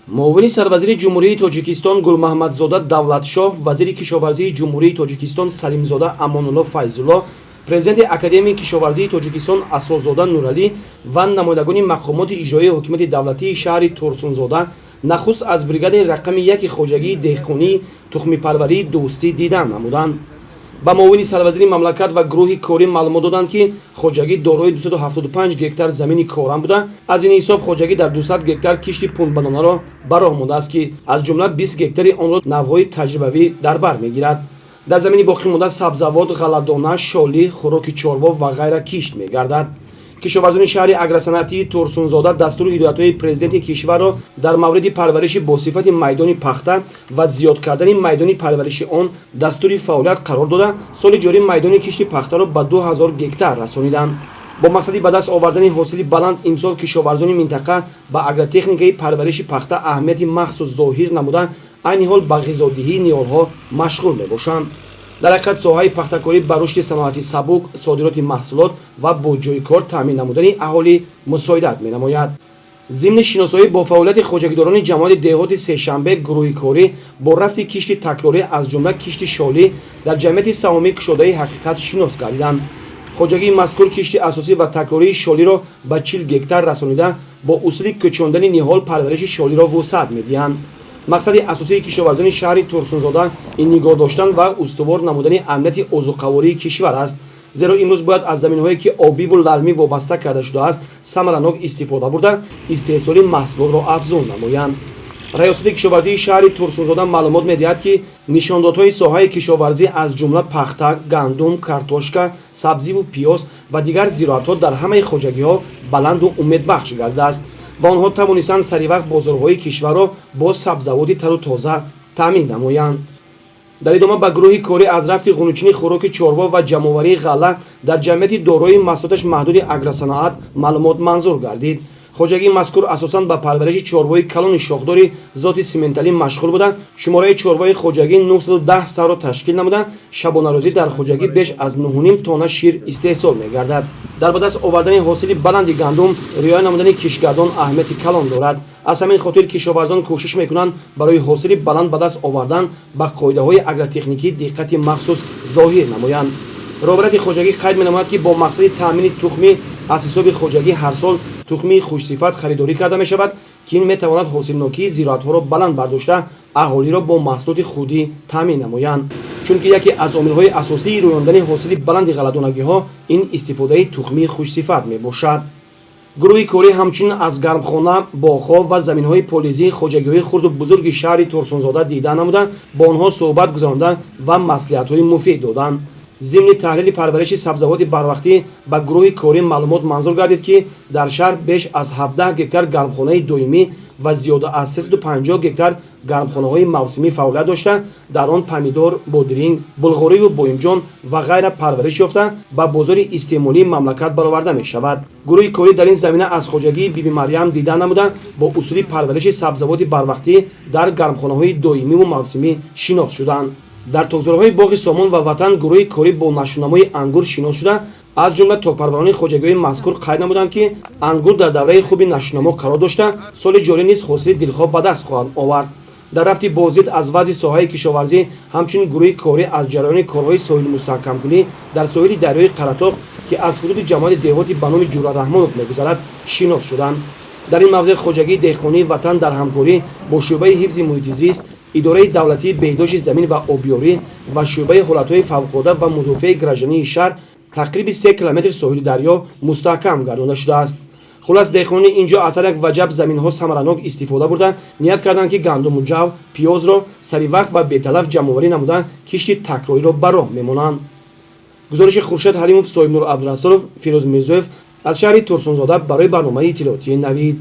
Муовини сарвазири Ҷумҳурии Тоҷикистон Гулмаҳмадзода Давлатшоҳ, вазири кишоварзии Ҷумҳурии Тоҷикистон Салимзода Амонулло Файзулло, президенти Академияи кишоварзии Тоҷикистон Асозода Нуралӣ ва намояндагони мақомоти иҷроияи ҳокимияти давлатии шаҳри Турсунзода нахуст аз бригадаи рақами яки хоҷагии деҳқонии тухмипарварии «Дӯстӣ» дидан намуданд. Ба муовини сарвазири мамлакат ва гурӯҳи корӣ маълумот доданд, ки хоҷагӣ дорои 275 гектар замини корам буда, аз ин ҳисоб хоҷагӣ дар 200 гектар кишти пунбанонаро ба роҳ мондааст, ки аз ҷумла 20 гектари онро навъҳои таҷрибавӣ дар бар мегирад. Дар замини боқимонда сабзавот, ғалладона, шолӣ, хӯроки чорво ва ғайра кишт мегардад. Кишоварзони шаҳри агросанаатии Турсунзода дастуру ҳидоятҳои президенти кишварро дар мавриди парвариши босифати майдони пахта ва зиёд кардани майдони парвариши он дастури фаъолият қарор дода, соли ҷорӣ майдони кишти пахтаро ба 2000 гектар расониданд. Бо мақсади ба даст овардани ҳосили баланд имсол кишоварзони минтақа ба агротехникаи парвариши пахта аҳамияти махсус зоҳир намуда, айни ҳол ба ғизодиҳии ниҳолҳо машғул мебошанд. Дар ҳақиқат, соҳаи пахтакорӣ ба рушди саноати сабук, содироти маҳсулот ва бо ҷойи кор таъмин намудани аҳолӣ мусоидат менамояд. Зимни шиносоӣ бо фаъолияти хоҷагидорони ҷамоати деҳоти Сешанбе, гурӯҳи корӣ бо рафти кишти такрорӣ, аз ҷумла кишти шолӣ дар ҷамъияти саҳомии кушодаи «Ҳақиқат» шинос гардиданд. Хоҷагии мазкур кишти асосӣ ва такрории шолиро ба 40 гектар расонида, бо усули кӯчондани ниҳол парвариши шолиро вусъат медиҳанд. Мақсади асосии кишоварзони шаҳри Турсунзода ин нигоҳ доштан ва устувор намудани амнияти озуқавории кишвар аст, зеро имрӯз бояд аз заминҳое, ки обиву лалмӣ вобаста карда шудааст, самаранок истифода бурда, истеҳсоли маҳсулотро афзун намоянд. Раёсати кишоварзии шаҳри Турсунзода маълумот медиҳад, ки нишондодҳои соҳаи кишоварзӣ, аз ҷумла пахта, гандум, картошка, сабзиву пиёз ва дигар зироатҳо дар ҳамаи хоҷагиҳо баланду умедбахш гардааст ва онҳо тавонистанд саривақт бозорҳои кишварро бо сабзавоти тару тоза таъмин намоянд. Дар идома ба гурӯҳи корӣ аз рафти ғунучини хӯроки чорво ва ҷамъоварии ғалла дар ҷамъияти дорои маҳсулоташ маҳдуди «Агросаноат» маълумот манзур гардид. Хоҷагии мазкур асосан ба парвариши чорвои калони шохдори зоти сименталӣ машғул буда, шумораи чорвои хоҷагӣ 910 сарро ташкил намуда, шабонарӯзӣ дар хоҷагӣ беш аз 9,5 тонна шир истеҳсол мегардад. Дар ба даст овардани ҳосили баланди гандум риоя намудани киштгардон аҳамияти калон дорад. Аз ҳамин хотир кишоварзон кӯшиш мекунанд, барои ҳосили баланд ба даст овардан ба қоидаҳои агротехникӣ диққати махсус зоҳир намоянд. Роҳбарияти хоҷагӣ қайд менамояд, ки бо мақсади таъмини тухмӣ аз ҳисоби хоҷагӣ ҳар сол тухмии хушсифат харидорӣ карда мешавад, ки ин метавонад ҳосилнокии зироатҳоро баланд бардошта, аҳолиро бо маҳсулоти худӣ таъмин намоянд, чунки яке аз омилҳои асосии рӯёндани ҳосили баланди ғалладонагиҳо ин истифодаи тухмии хушсифат мебошад. Гурӯҳи корӣ ҳамчунин аз гармхона, боғҳо ва заминҳои полизии хоҷагиҳои хурду бузурги шаҳри Турсунзода дида намуда, бо онҳо суҳбат гузаронда ва маслиҳатҳои муфид доданд. Зимни таҳлили парвариши сабзавоти барвақтӣ ба гурӯҳи корӣ маълумот манзур гардид, ки дар шаҳр беш аз 17 гектар гармхонаи доимӣ ва зиёда аз 350 гектар гармхонаҳои мавсимӣ фаъолият дошта, дар он помидор, бодиринг, булғориву боимҷон ва ғайра парвариш ёфта, ба бозори истеъмолии мамлакат бароварда мешавад. Гурӯҳи корӣ дар ин замина аз хоҷагии Биби Марьям дида намуда, бо усули парвариши сабзавоти барвақтӣ дар гармхонаҳои доимиву мавсимӣ шинос шуданд. Дар токзорҳои боғи Сомон ва Ватан гурӯҳи корӣ бо нашъунамои ангур шинос шуда, аз ҷумла токпарварони хоҷагиҳои мазкур қайд намуданд, ки ангур дар давраи хуби нашъунамо қарор дошта, соли ҷорӣ низ ҳосили дилхоҳ ба даст хоҳанд овард. Дар рафти боздид аз вазъи соҳаи кишоварзӣ ҳамчунин гурӯҳи корӣ аз ҷараёни корҳои соҳилмустаҳкамкунӣ дар соҳили дарёи Қаратоқ, ки аз ҳудуди ҷамоати деҳоти ба номи Ҷура Раҳмонов мегузарад, шинос шуданд. Дар ин мавзеъ хоҷагии деҳқонии «Ватан» дар ҳамкорӣ бо шӯъбаи ҳифзи муҳити зист, Идораи давлатии беҳдошти замин ва обиёрӣ ва шӯъбаи ҳолатҳои фавқулода ва мудофиаи граждании шаҳр тақриби 3 километри соҳили дарё мустаҳкам гардонда шудааст. Хулас, деҳқонони ин ҷо аз ҳар як ваҷаб заминҳо самаранок истифода бурда, ният карданд, ки гандуму ҷав, пиёзро саривақт ва беталаф ҷамъоварӣ намуда, кишти такрориро ба роҳ мемонанд. Гузориши Хуршед Ҳалимов, Соҳибнур Абдурасулов, Фирӯз Мирзоев аз шаҳри Турсунзода барои барномаи иттилоотии «Навид».